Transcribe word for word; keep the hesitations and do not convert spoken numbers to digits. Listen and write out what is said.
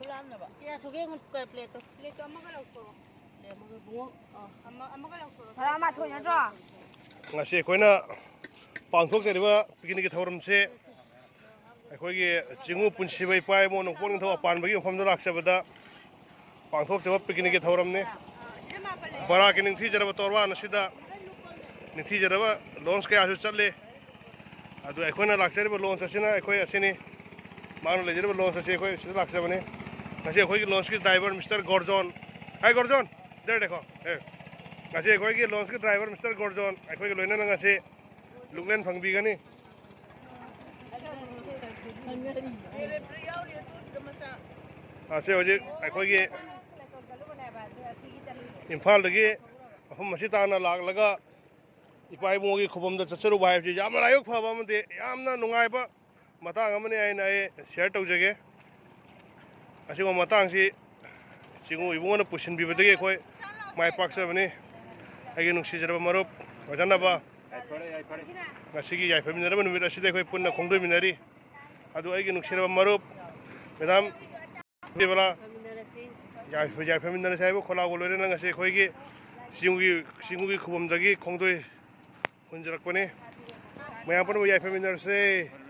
ꯀꯌꯥ ꯁꯨꯒꯦ? ꯌꯦꯡꯉꯨ, ꯀ-, ꯄ꯭ꯂꯦꯠꯇꯣ꯫ ꯄ꯭ꯂꯦꯠꯇꯣ ꯑꯃꯒ ꯂꯧꯊꯣꯔꯛꯑꯣ꯫ ꯄ꯭ꯂꯦꯠ ꯑꯃꯒ ꯏꯕꯨꯡꯉꯣ꯫ ꯑꯥ꯫ ꯑꯃ, ꯑꯃꯒ ꯂꯧꯊꯣꯔꯛꯑꯣ꯫ ꯇꯔꯥꯃꯥꯊꯣꯏ ꯅꯠꯇ꯭ꯔꯣ? ꯉꯁꯤ ꯑꯩꯈꯣꯏꯅ ꯄꯥꯡꯊꯣꯛꯆꯔꯤꯕ ꯄꯤꯛꯅꯤꯛꯀꯤ ꯊꯧꯔꯝꯁꯦ ꯑꯩꯈꯣꯏꯒꯤ ꯆꯤꯡꯉꯨ ꯄꯨꯟꯁꯤꯕ ꯏꯄꯥ ꯏꯃꯣ ꯅꯣꯡꯄꯣꯛ ꯅꯤꯡꯊꯧ ꯑꯄꯥꯟꯕꯒꯤ ꯃꯐꯝꯗ ꯂꯥꯛꯆꯕꯗ ꯄꯥꯡꯊꯣꯛꯆꯕ ꯄꯤꯛꯅꯤꯛꯀꯤ ꯊꯧꯔꯝꯅꯤ꯫ ꯕꯔꯥꯛꯀꯤ ꯅꯤꯡꯊꯤꯖꯔꯕ ꯇꯣꯔꯕꯥꯟ ꯑꯁꯤꯗ ꯅꯤꯡꯊꯤꯖꯔꯕ ꯂꯣꯟꯁ ꯀꯌꯥꯁꯨ ꯆꯠꯂꯤ꯫ ꯑꯗꯨ ꯑꯩꯈꯣꯏꯅ ꯂꯥꯛꯆꯔꯤꯕ ꯂꯣꯟꯁ ꯑꯁꯤꯅ ꯑꯩꯈꯣꯏ ꯑꯁꯤꯅꯤ꯫ ꯃꯥꯅ ꯂꯩꯖꯔꯤꯕ ꯂꯣꯟꯁ ꯑꯁꯤ ꯑꯩꯈꯣꯏ ꯁꯤꯗ ꯂꯥꯛꯆꯕꯅꯤ꯫ ꯉꯁꯤ ꯑꯩꯈꯣꯏꯒꯤ ꯂꯣꯟꯁꯀꯤ ꯗ꯭ꯔꯥꯏꯚꯔ ꯃꯤꯁꯇꯔ ꯒꯣꯔꯖꯣꯟ, ꯍꯥꯏ ꯒꯣꯔꯖꯣꯟ, ꯏꯗꯔ ꯗꯦꯈꯣ꯫ ꯑꯦ, ꯉꯁꯤ ꯑꯩꯈꯣꯏꯒꯤ ꯂꯣꯟꯁꯀꯤ ꯗ꯭ꯔꯥꯏꯚꯔ ꯃꯤꯁꯇꯔ ꯒꯣꯔꯖꯣꯟ ꯑꯩꯈꯣꯏꯒ ꯂꯣꯏꯅꯅ ꯉꯁꯤ ꯂꯨꯛꯂꯦꯟ ꯐꯪꯕꯤꯒꯅꯤ꯫ ꯑꯁꯤ ꯍꯧꯖꯤꯛ ꯑꯩꯈꯣꯏꯒꯤ ꯏꯝꯐꯥꯜꯗꯒꯤ ꯃꯐꯝ ꯑꯁꯤ ꯇꯥꯟꯅ ꯂꯥꯛꯂꯒ ꯏꯄꯥ ꯏꯕꯨꯡꯉꯣꯒꯤ ꯈꯨꯕꯝꯗ ꯆꯠꯆꯔꯨꯕ ꯍꯥꯏꯕꯁꯤ ꯌꯥꯝꯅ ꯂꯥꯏꯕꯛ ꯐꯕ ꯑꯃꯗꯤ ꯌꯥꯝꯅ ꯅꯨꯡꯉꯥꯏꯕ ꯃꯇꯥꯡ ꯑꯃꯅꯤ ꯍꯥꯏꯅ ꯑꯩ ꯁꯤꯌꯔ ꯇꯧꯖꯒꯦ꯫ ꯑꯁꯤꯒꯨꯝꯕ ꯃꯇꯥꯡꯁꯤ ꯆꯤꯡꯉꯨ ꯏꯕꯨꯡꯉꯣꯅ ꯄꯨꯁꯤꯟꯕꯤꯕꯗꯒꯤ ꯑꯩꯈꯣꯏ ꯃꯥꯏ ꯄꯥꯛꯆꯕꯅꯤ꯫ ꯑꯩꯒꯤ ꯅꯨꯡꯁꯤꯖꯔꯕ ꯃꯔꯨꯞ ꯑꯣꯖꯥꯅꯕ, ꯉꯁꯤꯒꯤ ꯌꯥꯏꯐꯃꯤꯟꯅꯔꯕ ꯅꯨꯃꯤꯠ ꯑꯁꯤꯗ ꯑꯩꯈꯣꯏ ꯄꯨꯟꯅ ꯈꯣꯡꯗꯣꯏꯃꯤꯟꯅꯔꯤ꯫ ꯑꯗꯨ ꯑꯩꯒꯤ ꯅꯨꯡꯁꯤꯔꯕ ꯃꯔꯨꯞ ꯃꯦꯗꯥꯝ ꯕꯂꯥ, ꯌꯥꯏꯐ-, ꯌꯥꯏꯐꯃꯤꯟꯅꯔꯁꯤ ꯍꯥꯏꯕ ꯈꯣꯜꯂꯥꯎꯒ ꯂꯣꯏꯅꯅ ꯉꯁꯤ ꯑꯩꯈꯣꯏꯒꯤ ꯆꯤꯡꯒꯤ, ꯆꯤꯡꯒꯤ ꯈꯨꯕꯝꯗꯒꯤ ꯈꯣꯡꯗꯣꯏ ꯍꯨꯟꯖꯔꯛꯄꯅꯤ꯫ ꯃꯌꯥꯝ ꯄꯨꯝꯅꯃꯛ ꯌꯥꯏꯐꯃꯤꯟꯅꯔꯁꯦ꯫